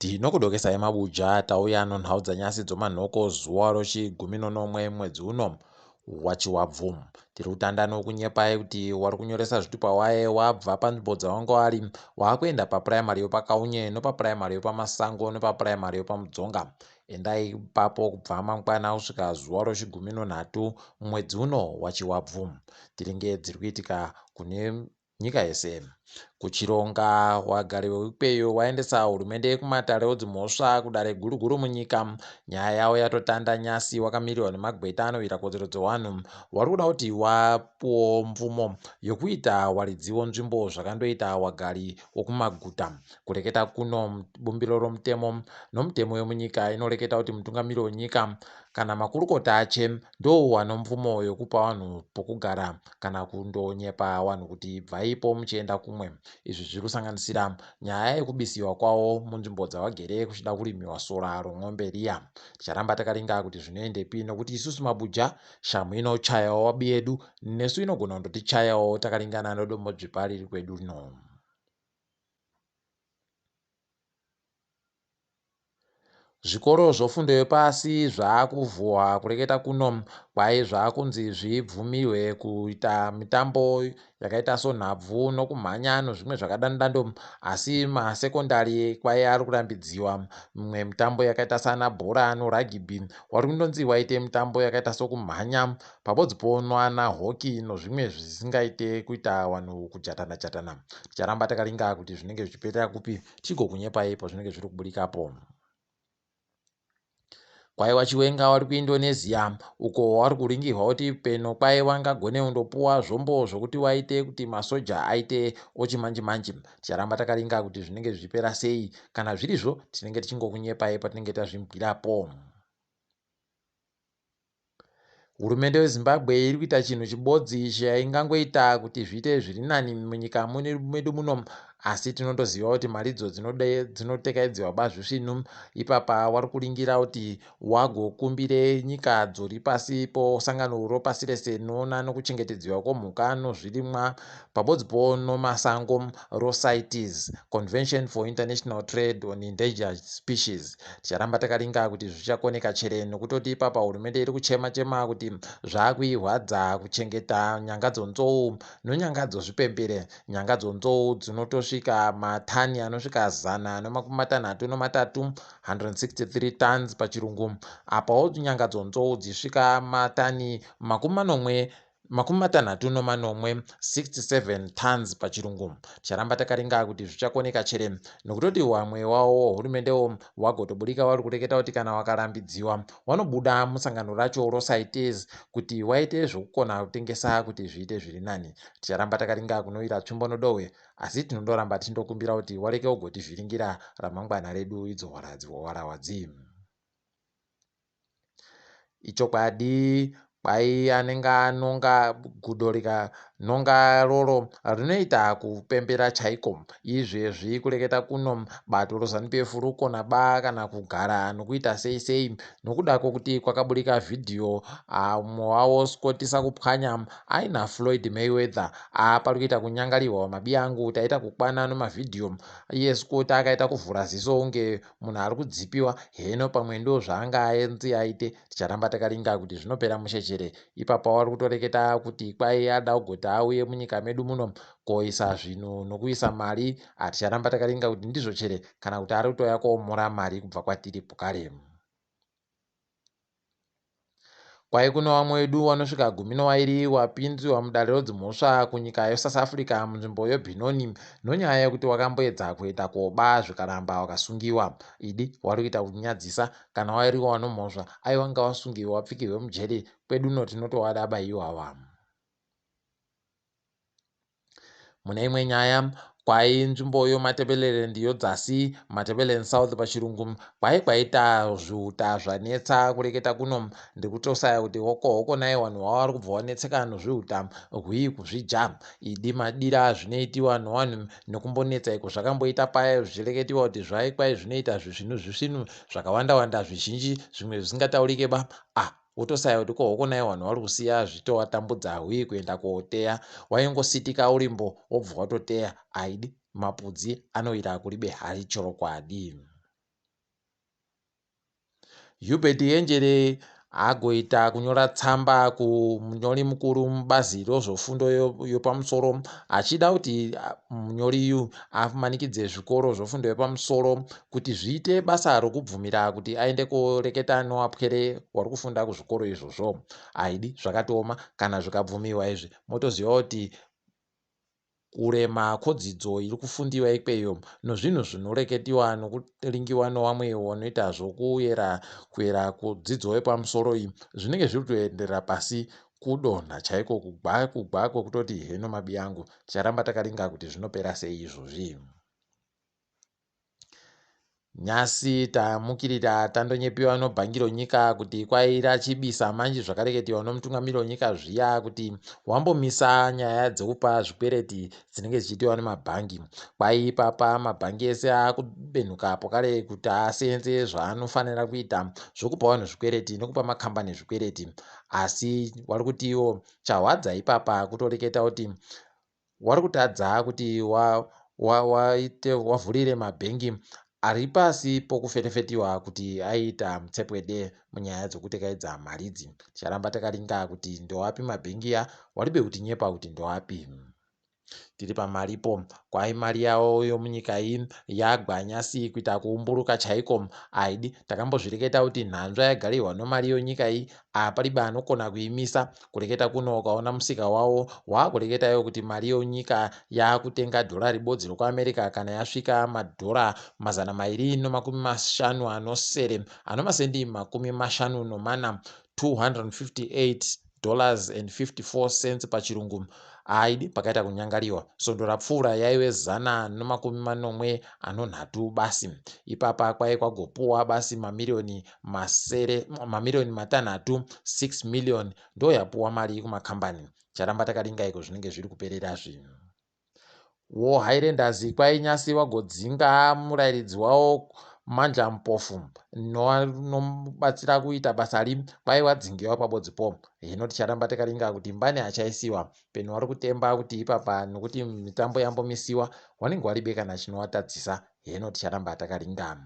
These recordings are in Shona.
Tinokudokesai mabuja tauya nonhau dzanyasi dzomanhoko zuva rochigumi nonomwe mwedzi uno waChivabvu. Tiri kutanda nokunyepai kuti wari kunyoresa zvitupa waye wabva panzvimbo dzawanga wari waakuenda papuraimari yopaKaunye nopapuraimari yopaMasango nopapuraimari yopaMudzonga. Endai ipapo kubva mangwana kusvika zuva rochigumi nonhatu mwedzi uno waChivabvu. Tiringe dziri kuitika kune nyika yese. Kuchironga wagari weikweyo waendesa hurumende kumatare odzimhosva kudare guru guru munyika. Nyaya yavo yatotanda nyasi wakamirirwa nemagweta anowira kodzero dzewanhu wari kuda kuti wapuwo mvumo yokuita waridziwo nzvimbo zvakandoita wagari wokumaguta. Kureketa kuno bumbiro romutemo nomutemo wemunyika inoreketa kuti mutungamiri wenyika kana makurukota ache ndo wano mvumo yokupa vanhu pokugara kana kundonyepa vanhu kuti ibvaipo muchienda kumwe. Izvi zviri kusanganisira nyaya yekubisiwa kwavo munzvimbo dzavagere kuchida kurimiwa sora romwombe riya. Ticharamba takaringa kuti zvinoendepi nokuti isusu mabuja shamhu inochayawo wabi yedu nesu inogona kundotichayawo takaringana nedombo dzvipa riri kwedu rino. Zvikoro zvofundo yepasi zvaakuvhuwa kureketa kuno kwai zvaakunzi zvibvumirwe kuita mitambo yakaita sonhabvu nokumhanya nozvimwe zvakadandando asi masekondari kwai ari kurambidziwa mimwe mitambo yakaita sana bhora noragibhi wari kundonzi waite mitambo yakaita sokumhanya pabodzi ponwana hoki nozvimwe zvisingaite kuita vanhu kujatana jatana. Ticharamba takaringa kuti zvinenge zvichipetera kupi tigokunyepai pazvinenge zviri kuburikapo. Kwai waChiwenga wari kuIndonesia uko wari kuringirwa kuti peno kwai wangagone kundopuwa zvombo zvokuti waite kuti masoja aite ochimanje manje. Ticharamba takaringa kuti zvinenge zvichipera sei. Kana zvirizvo tinenge tichingokunyepai patinenge tazvimbwirapo. Hurumende yeZimbabwe iri kuita chinhu chibodzi chaingangoita kuti zviite zviri nani munyika medu muno asi tinondoziva kuti maridzo dzinotekaidziwa bazvisvinu ipapa wari kuringira kuti wagokumbire nyika dzori pasi posangano ropasi rese rinoona nokuchengetedziwa kwomhuka nozvirimwa pabodzi po nomasango roCITES, Convention for International Trade on Endangered Species. Ticharamba takaringa kuti zvichakoneka chere nokutoti ipapa hurumende iri kuchema chema kuti zvakuirwadza kuchengeta nyanga dzonzou nonyanga dzozvipembere. Nyanga dzonzou dzinotosvika matani anosvika 163, 163 tons pachirungu, apawo nyanga dzonzou dzisvika matani 67 67, 67 tons pachirungu. Ticharamba takaringa kuti zvichakoneka chere nokutoti wamwe wawo hurumendewo wagotoburika wari kureketa kuti kana wakarambidziwa wanobuda musangano racho roCITES kuti waite zvokukona kutengesa kuti zviite zviri nani. Ticharamba takaringa kunoira tsvimbo nodohwe asi tinondoramba tichindokumbira kuti wareke ugotivhiringira ramangwana redu idzo hwarawadzi. Ichokwadi kwai anenge anonga gudo rikanonga roro rinoita kupembera chaiko. Izvezvi kureketa kuno bato roZanu-PF rukona ba kana kugara nokuita sei sei nokuda kwokuti kwakaburika vhidhiyo mumwe wavo Scott Sakupwanya aina Floyd Mayweather pari kuita kunyangarirwa mabi angu taita kukwana nomavhidhiyo iye Scott akaita kuvhura ziso kunge munhu ari kudzipiwa heno pamwe ndo zvaanga aenzi aite. Ticharamba takaringa kuti zvinopera mushe chere. Ipapa wari kutoreketa kuti kwai ada kugoti auye munyika medu muno koisa zvinhu nokuisa mari. Ticharamba takaringa kuti ndizvo chere kana kuti ari kutouya koomora mari kubva kwatiri pukare. Kwai kuno vamwe vedu vanosvika 12 wapinzwa mudare rodzimhosva kunyika yeSouth Africa munzvimbo yeBenoni nonyaya yekuti wakamboedza kuenda koba zvikaramba wakasungiwa. Idi wari kuita kunyadzisa kana wariwa wanomhosva aiwa ngawasungiwe wapfikirwe mujeri kwedu no tinotowada baiwawa. Mune imwe nyaya kwai nzvimbo yoMatabeleland yodzasi Matabeleland South pachirungu kwai kwaita zviuta zvanetsa kureketa kuno ndikutosaya kuti hoko hoko naye vanhu vava vari kubva vanetseka nozviuta hwii kuzvija idi madira zvinoitiwa novanhu nokumbonetsa iko zvakamboita paya zvichireketiwa kuti zvai kwai zvinoita zvisvinu zvisvinu zvakawanda wanda zvizhinji zvimwe zvisingataurike ba ah wotosaya kuti ko hoko naye vanhu vari kusiya zvitovatambudza hwii kuenda koteya waingositika urimbo wobva watoteya aidi mapudzi anowira kuribe hari chorokwadi. Hubert Henjere agoita kunyora tsamba kumunyori mukuru mubazi rozvofundo yopamusoro achida kuti munyori yu amanikidze zvikoro zvofundo yepamusoro kuti zviite basa rokubvumira kuti aende koreketa nowapwere wari kufunda kuzvikoro izvozvo. Haidi zvakatooma kana zvikabvumiwa izvi motoziva kuti kurema kwodzidzo iri kufundiwa ikweyo nozvinhu zvinoreketiwa nokuringiwa nowamwe wanoita zvokuyera kuyera kudzidzo yepamusoro iyi zvinenge zviri kutoenderera pasi kudonha chaiko kugwa kugwa kwekutoti heno mabiyangu ticharamba takaringa kuti zvinopera sei izvozvi. Nyasi tamukirira tandonyepiwa nobhangi ronyika kuti kwaira chibisa manji zvakareketiwa nomutungamiri wenyika zviya kuti wambomisa nyaya dzekupa zvikwereti dzinenge dzichiitiwa nemabhangi. Kwai ipapa mabhangi ese akubenhuka pokare kuti aseenze zvaanofanira kuita zvokupa vanhu zvikwereti nekupa makambani zvikwereti. Asi wari kuti iwo chahwadza ipapa kutoreketa kuti wari kutadza kuti waite wavhurire mabhengi ari pasi pokuferefetiwa kuti aiita mutsepwede munyaya dzokutekaidza mari idzi. Ticharamba takaringa kuti ndoapi mabhengi ya waribe kutinyepa kuti ndoapi. Tiri pamaripo kwai mari yavo yomunyika iyi yagwanyasi kuita kuumburuka chaiko aidi takambozvireketa kuti nhanzva yagarirwa nomari yonyika iyi apariba anokona kuimisa kureketa kuno ukaona musika wavo waakureketa iwo kuti mari yonyika yaakutenga dhora ribodzi rokuAmerica kana yasvika madhora 257 anomasendi 54, 258 dollars and 54 cents pachirungu. Aidi pakaita kunyangariwa svondo rapfuura yaive 173 basi. Ipapa kwai kwagopuwa basi mamiriyoni masere mamiriyoni matanhatu 6 million ndo yapuwa mari kumakambani. Charamba takaringa iko zvinenge zviri kuperera zvinhu. Wo Highlanders kwainyasi wagodzinga murairidzi wawo Mandla Mpofu nobatsira kuita basa ri kwai wadzingiwa pabodzipo. Hino ticharamba takaringa kuti mbani achaisiwa peno wari kutemba kuti ipapa nokuti mitambo yambomisiwa wanenge waribe kana chinowatadzisa. Hino ticharamba takaringa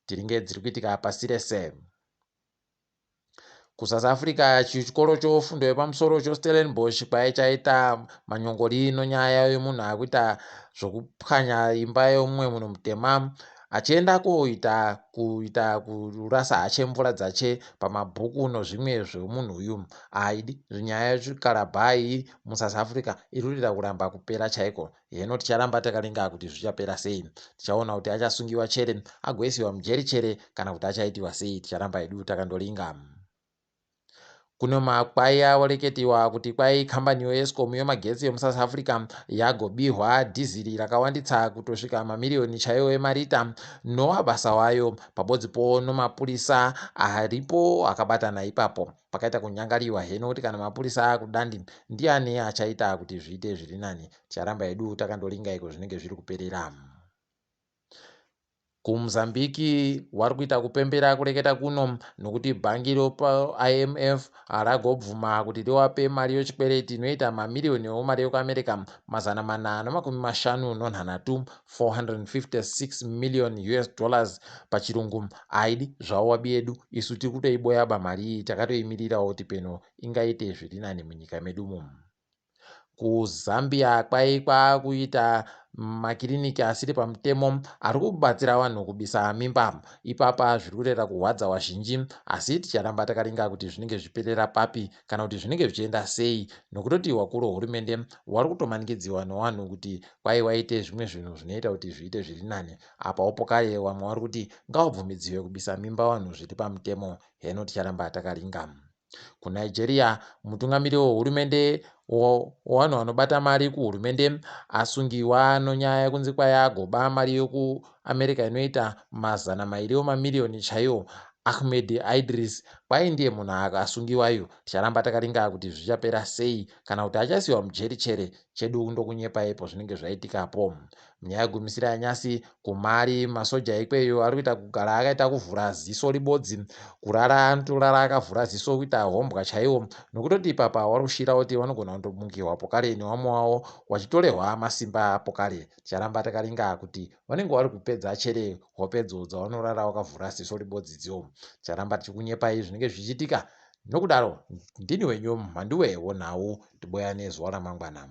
tiringe dziri kuitika pasi rese. KuSouth Africa chikoro chofundo yepamusoro choStellenbosch kwai chaita manyongori nonyaya yemunhu akuita zvokupwanya imba yomumwe munhu mutema achienda koita kuita kurasa hache mvura dzache pamabhuku nozvimwe zvemunhu uyu. Aidi nyaya yechikarabha iyi muSouth Africa iri kutoita kuramba kupera chaiko. Heno ticharamba takaringa kuti zvichapera sei. Tichaona kuti achasungiwa chere agoisiwa mujeri chere kana kuti achaitiwa sei. Ticharamba hedu takandoringa. Kune makwai aoreketiwa kuti kwai kambani yoEskom yemagetsi yemuSouth Africa yagobihwa dhiziri rakawanditsa kutosvika mamiriyoni chaiwo emarita nowabasa wayo pabodzipo nomapurisa aripo akabatana ipapo. Pakaita kunyangariwa heno kuti kana mapurisa akudandi ndiani achaita kuti zviite zviri nani. Ticharamba hedu takandoringa iko zvinenge zviri kuperera. KuMozambique wari kuita kupembera kureketa kuno nokuti bhangi ropaIMF ragobvuma kuti riwape mari yochikwereti inoita mamiriyoni omari yokuAmerica 453, 456 million US dollars pachirungu. Aidi zvavo wabi yedu isu tiri kutoiboyaba mari iyi takatoimirirawo kuti peno ingaite zviri nani munyika medu mumu. KuZambia kwai kwakuita makiriniki asiri pamutemo ari kubatsira vanhu kubisa mimba. Ipapa zviri kutoita kuhwadza wazhinji asi ticharamba takaringa kuti zvinenge zvichiperera papi kana kuti zvinenge zvichienda sei nokutoti wakuru wehurumende wari kutomanikidziwa nevanhu kuti kwai waite zvimwe zvinhu zvinoita kuti zviite zviri nani. Apawo pokare vamwe vari kuti ngawabvumidziwe kubisa mimba vanhu zviri pamutemo. Heno ticharamba takaringa. KuNigeria mutungamiri wehurumende wevanhu vanobata mari kuhurumende asungiwa nonyaya yekunzi kwai agoba mari yekuAmerica inoita 200 wemamiriyoni chaiwo. Ahmed Idris Kwai ndiye munhu akasungiwa yu. Ticharamba takaringa kuti zvichapera sei kana kuti achasiwa mujeri chere. Chedu ndokunyepa ipo zvinenge zvaitikapo. Munyaya yegumisira yanyasi kumari masoja ikweyo ari kuita kugara akaita kuvhura ziso ribodzi kurara anotorara akavhura ziso kuita hombwa chaiwo nokutoti ipapa wari kushira kuti vanogona kundomukirwa pokare newamwe wavo wachitorehwa masimba pokare. Ticharamba takaringa kuti vanenge vari kupedza chere hopedzo dzavanorara wakavhura ziso ribodzidzo. Ticharamba tichikunyepai zvinenge zvichiitika nokudaro ndini wenyu Mhanduwe wonhau tiboyane zuva ramangwana.